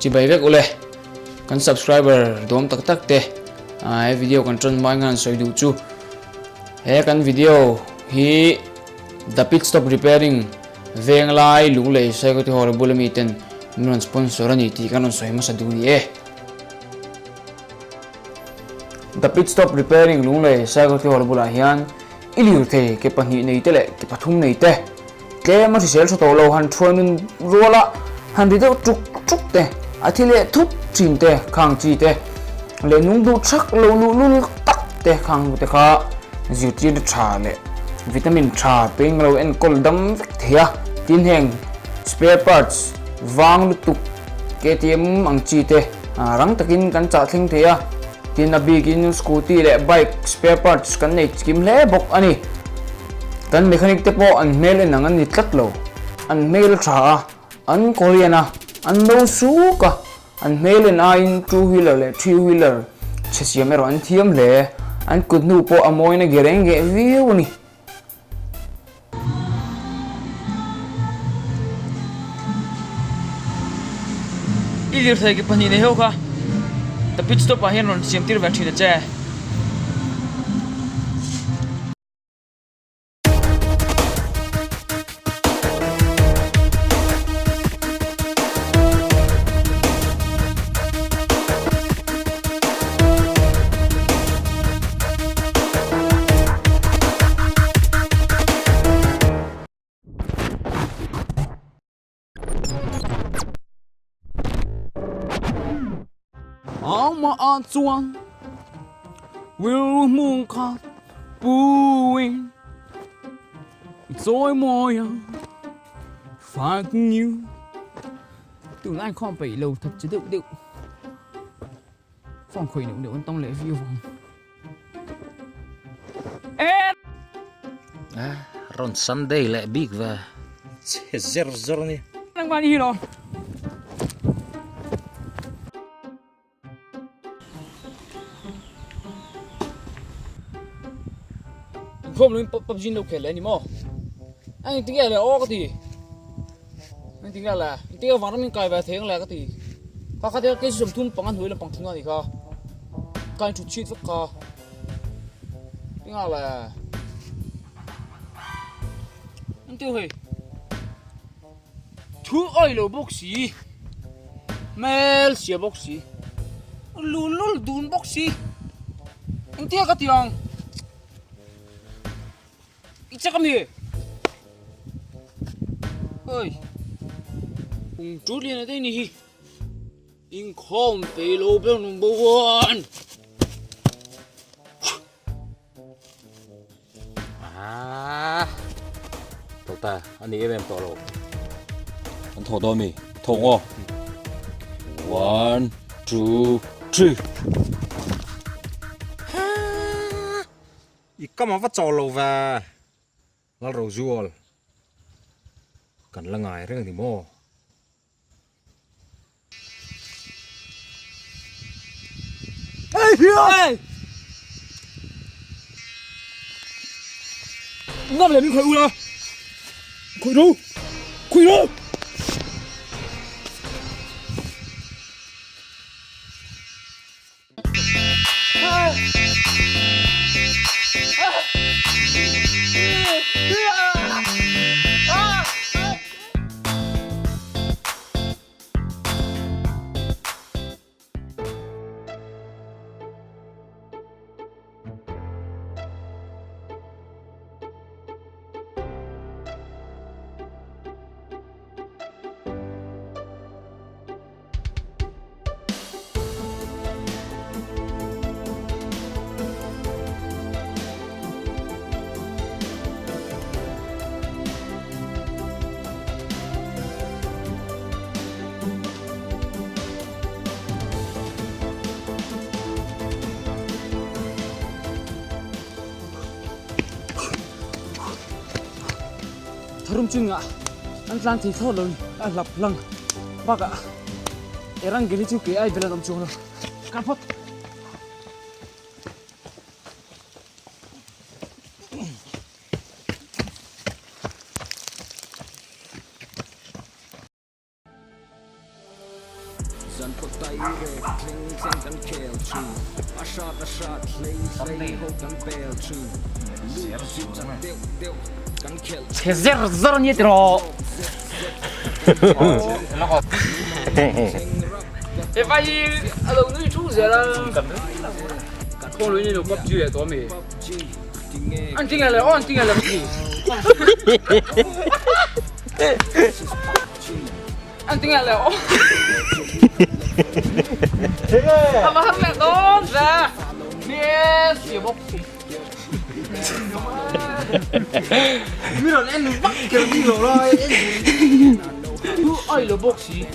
Chibai vek ule. Kan subscriber dawm tak tak te he video kan tan hma hian sawi duh chu he kan video hi The Pit Stop Repairing Venglai Lunglei Saikawti Hall bula mi ten min rawn sponsor a ni tih kan rawn sawi hmasa duh ni e. The Pit Stop Repairing Lunglei Saikawti Hall bulah hian i lirthei ke pahnih nei te leh ke pathum nei te Tlem a hrisel tha tawh lo han thuai nun ruala han ri deuh tuk tuk te, a thi leh thup thin te, khang chi te leh nung duh thak lo luh lul tak te khang hnu te kha zirtirna tha leh vitamin tha peng lo enkawl dam vek thei a. Tin heng spare parts vang lutuk KTM ang chi te rang takin kan chah thleng thei a. Tin a bikin scooty leh bike spare parts kan nei chikim hle bawk a ni. Kan mechanic te pawh an hmel en ang an ni tlat lo. An hmel tha a, an Korean a, an lo suk a, an hmel en aiin two wheeler leh three wheeler chhe siam erawh an thiam hle. An kut hnu pawh a mawina ge reng geh viau a ni. I lirthei ke pahnih nei ho kha the pit stop ah hian rawn siam tir ve thin a che. Amah chuan rilru khat puin chawi mawi a fak ngiu tunlai khawm peih lo thawk chi deuh deuh phone khawih neuh neuh an tam leh viau vang. Rawn Sunday leh bik ve. Chhe zer zawr a ni. Nangmah ni hi lo. Inkhawm loin PUBG in lo khel leh a ni maw? A engtin nge le aw ka ti. Engtin nge le? Engtin nge vanram in kai ve thei ang le ka ti. Kha kha te kei chu sawmthum panga hnuai lampang thung a ni kha. Ka in thut chhit vek kha. Engtin nge le? Engtin hei? Thu awi lo bawk si. Hmel sia bawk si. Lul lul dun bawk si. Engtin nge ka ti ang? I chak ami? Oi. Ung chu lian a te ni hi. Inkhawm pe lo ber number 1. Ah. Tawh ta, ani em em tawh lo. An thaw dawn mi. Thaw ngaw. 1 2 3. I kam a va chawl lo ve. Lalrozual, kan la ngai reng a ni maw? Ngam leh min khawih ula, khawih ro, khawih ro! Tharum chungah an tlan thei thlawt lo ni a hlap hlang bakah Erangel hi chu kei ai bel an awm chuang lo kan phawt. Chhe zer zer a nia tiraw. He vai hi a lo nui thu zel a. Khaw lui ni lo PUBG leh tawh ami. An ti nge le aw an ti nge le An ti nge le aw. A va har leh dawn ve. Ni e sia bawk si. Mi rawn en vak kher bik lo lai en duh. U ai lo bawk si.